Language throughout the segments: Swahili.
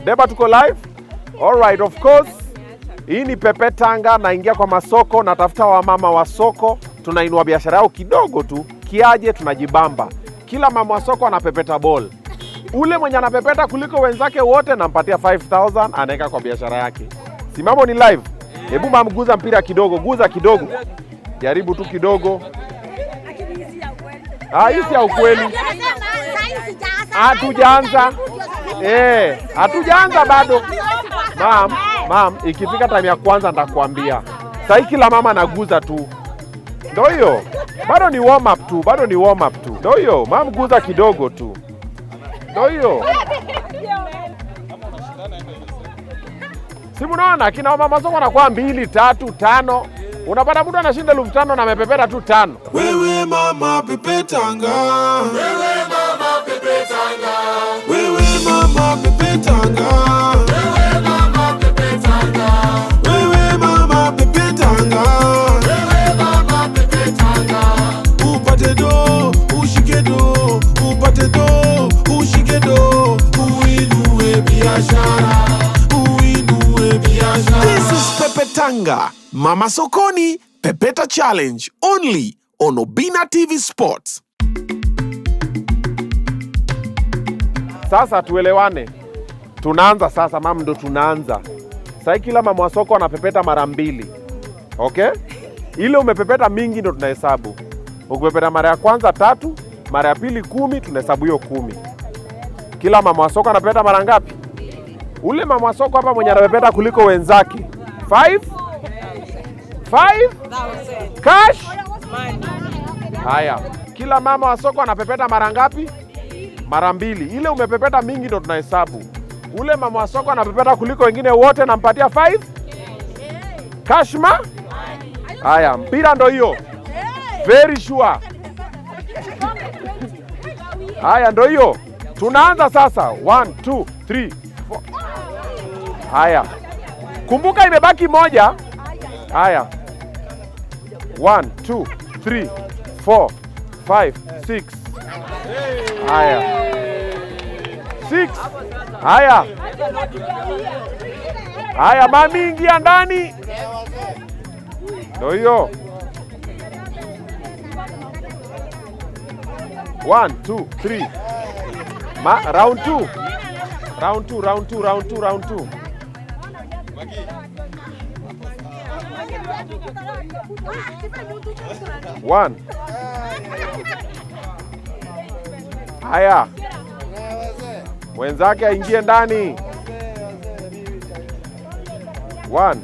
Deba, tuko live? All right, of course. Hii ni Pepetanga, naingia kwa masoko, natafuta wamama wa soko, tunainua biashara yao kidogo tu, kiaje tunajibamba. Kila mama wa soko anapepeta ball. Ule mwenye anapepeta kuliko wenzake wote nampatia 5000 anaweka kwa biashara yake. Simamo ni live. Hebu mamguza mpira kidogo, guza kidogo. Jaribu tu kidogo. Ah, hii si ya ukweli. Hatujaanza. Eh, hatujaanza bado. Mam, mam, ikifika time ya kwanza nitakwambia. Sasa kila mama anaguza tu. Ndio hiyo. Bado ni warm up tu, bado ni warm up tu. Ndio hiyo, mam guza kidogo tu. Ndio hiyo. Si mnaona kina mama soko wanakuwa 2, 3, 5. Unapata mtu anashinda 5,000 na amepepeta tu 5. Wewe mama pepetanga. Wewe mama pepetanga. Wewe mama pepetanga. Wewe mama pepetanga. Wewe mama pepetanga. Wewe mama pepetanga. Upate do, ushike do, upate do, ushike do, uinue biashara, uinue biashara. This is Pepetanga, Mama Sokoni, Pepeta Challenge, only on Obina TV Sports. Sasa tuelewane. Tunaanza sasa, mam, ndo tunaanza. Sasa kila mama wa soko anapepeta mara 2. Okay? Ile umepepeta mingi ndo tunahesabu. Ukipepeta mara ya kwanza 3, mara ya pili 10, tunahesabu hiyo 10. Kila mama wa soko anapepeta mara ngapi? Ule mama wa soko hapa mwenye anapepeta kuliko wenzake. 5? 5? Cash? Haya. Kila mama wa soko anapepeta mara ngapi? Mara 2. Ile umepepeta mingi ndo tunahesabu. Ule mama wa soko anapepeta kuliko wengine wote nampatia 5? Cash ma? Haya, mpira ndo hiyo. Very sure. Haya ndo hiyo. Tunaanza sasa. 1 2 3 4. Haya. Kumbuka imebaki moja. Haya. 1 2 3 4 5 6. Haya. 6. Haya. Haya, mami ingia ndani. Ndio hiyo. 1 2 3. Round 2. Round 2, round 2, round 2, round 2. 1. Haya. Mwenzake aingie ndani. 1.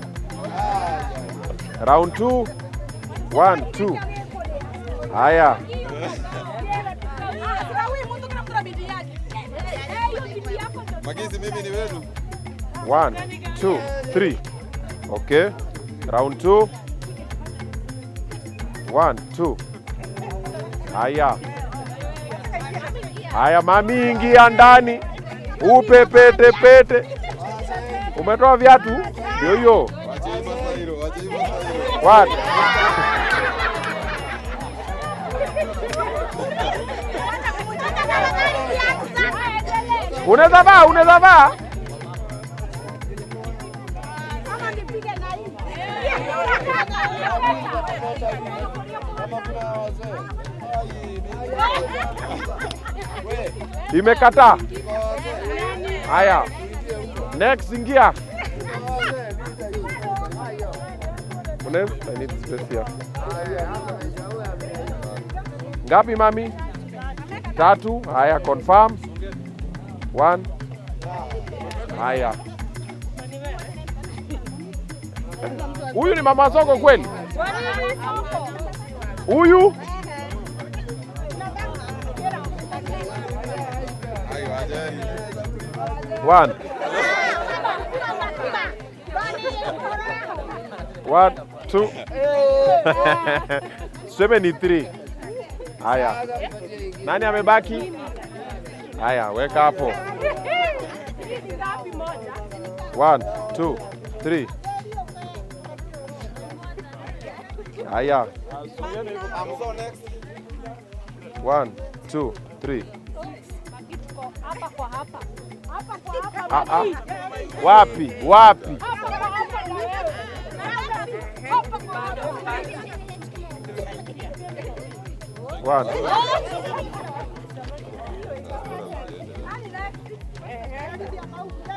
Round 2. 1 2. Haya. Magizi mimi ni wenu. 1 2 3. Okay. Round 2. 1 2. Haya. Haya, mami ingia ndani. Upepete pete. Umetoa viatu? Ndio hiyo. 1. Unaweza vaa, unaweza vaa. Imekataa. Haya. Next ingia. I need space here. Ngapi mami? 3. Haya, confirm. 1. Haya. Huyu ni mama soko kweli? Huyu? 1. 1 2. 73. Haya. Nani amebaki? Haya, weka hapo. 1 2 3. Haya. 1 2 3. Hapa kwa hapa. Ah, ah. Wapi? Wapi? One.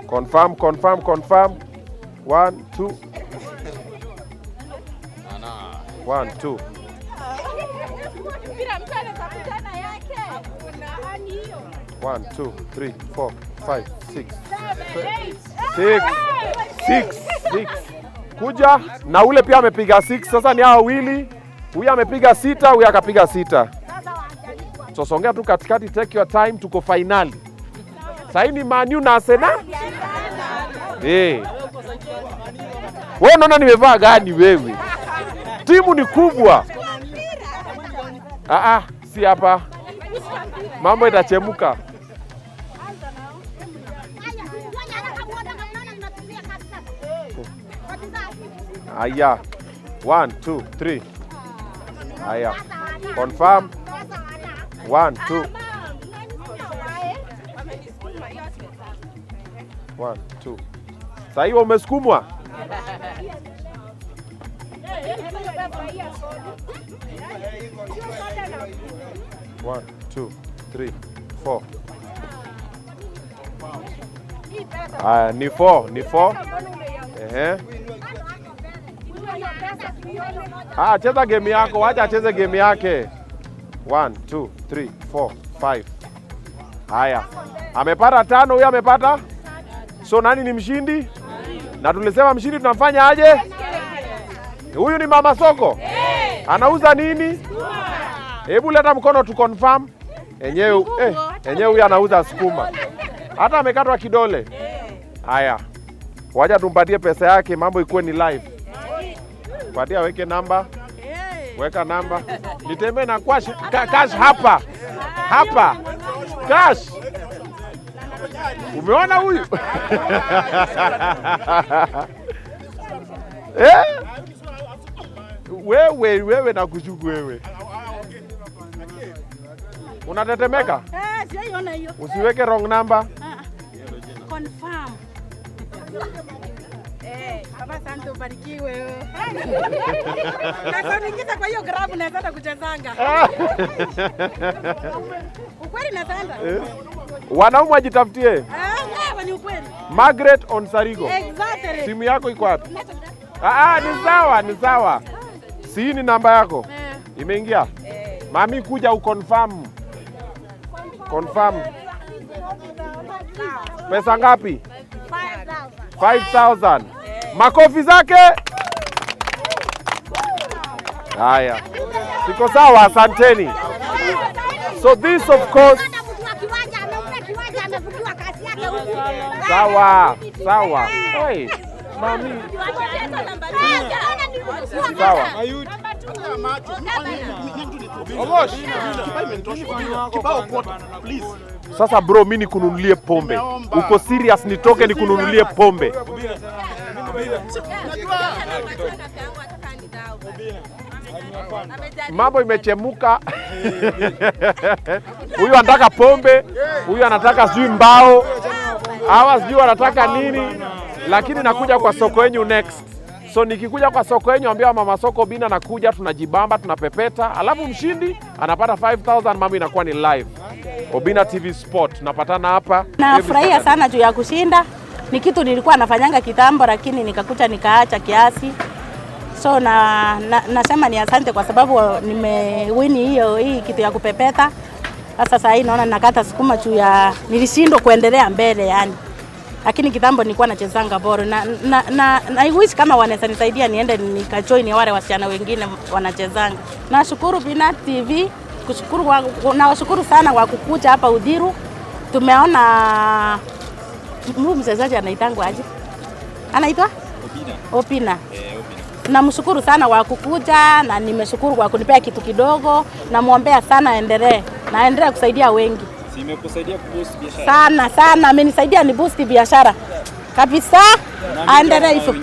Confirm, confirm, confirm. One, two. One, two. One, two, three, four, five, six, six, six, six. Kuja na ule pia amepiga 6. Sasa ni hao wawili. Huyu amepiga 6, huyu akapiga 6. So songea tu katikati, take your time, tuko finali. Sasa ni Man U na Arsenal. Eh. Wewe unaona nimevaa gani wewe? Timu ni kubwa. Ah ah, si hapa. Mambo itachemuka. Aya. 1 2 3. Aya. Confirm. 1 2. 1 2. Sasa hiyo umesukumwa. 1 2 3 4. Aya, ni 4, ni 4. Ehe. Ah, cheza game yako, wacha acheze game yake. 1 2 3 4 5. Haya. Amepata 5, huyu amepata. So nani ni mshindi? Na tulisema mshindi tunamfanya aje? Huyu ni mama soko. Anauza nini? Hebu leta mkono tu confirm. Enyewe enyewe huyu anauza sukuma. Hata amekatwa kidole. Haya. Wacha tumpatie pesa yake, mambo ikuwe ni live. Patia, weke namba. Weka namba. Nitembee na cash, cash hapa. Hapa. Cash. Umeona huyu? Eh? Wewe wewe nakushuku wewe. Unatetemeka? Eh, sijaiona hiyo. Usiweke wrong number. Confirm. Eh, baba asante, ubarikiwe. Na niingiza kwa hiyo grab na sasa kuchezanga. Ukweli natanda. Wanaume wajitafutie. Ah, ni ukweli. Margaret Onsarigo. Exactly. Simu yako iko wapi? Ah, ni sawa, ni sawa. Si ni namba yako? Imeingia? Mami kuja uconfirm. Confirm. Pesa ngapi? 5,000. Makofi zake. Haya. Siko sawa, asanteni. So this of course. Sawa, sawa. Hey, mami. Sawa. Sasa bro, mimi nikununulie pombe. Uko serious nitoke nikununulie pombe? Mambo imechemuka. Huyu anataka pombe, huyu anataka sijui mbao, hawa sijui wanataka nini, lakini nakuja kwa soko yenu next. So nikikuja kwa soko yenu, ambia mama soko Bina nakuja, tunajibamba, tunapepeta, alafu mshindi anapata 5000, mambo inakuwa ni live. Obina TV Sport, tunapatana hapa. Nafurahia sana juu ya kushinda. Ni kitu nilikuwa nafanyanga kitambo, lakini nikakuta nikaacha kiasi. So nasema ni asante kwa sababu nimewini hiyo hii kitu ya kupepeta. Sasa sasa hii naona nakata sukuma juu ya nilishindwa kuendelea mbele yani. Lakini kitambo nilikuwa nachezanga bora na I wish kama wanaweza nisaidia niende nikajoin wale wasichana wengine wanachezanga. Nashukuru Bina TV, kushukuru na washukuru sana kwa kukuja hapa Uthiru. Tumeona huyu mchezaji anaitangwa aje? Anaitwa Obina. Obina. Namshukuru sana kwa kukuja na nimeshukuru kwa kunipea kitu kidogo. Namuombea sana aendelee na aendelee kusaidia wengi. Si imekusaidia kuboost biashara? Sana sana amenisaidia ni boost biashara kabisa. Aendelee hivyo.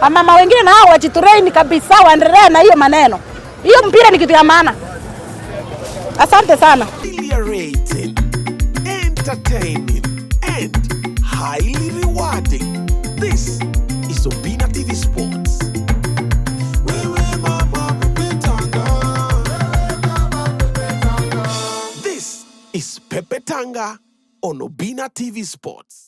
Mama wengine na hao wajitrain kabisa, waendelee na hiyo maneno. Hiyo mpira ni kitu ya maana. Asante sana. Exhilarating, entertaining and Highly rewarding. This is Obina TV Sports. Wewe mama pepetanga. This is Pepetanga on Obina TV Sports.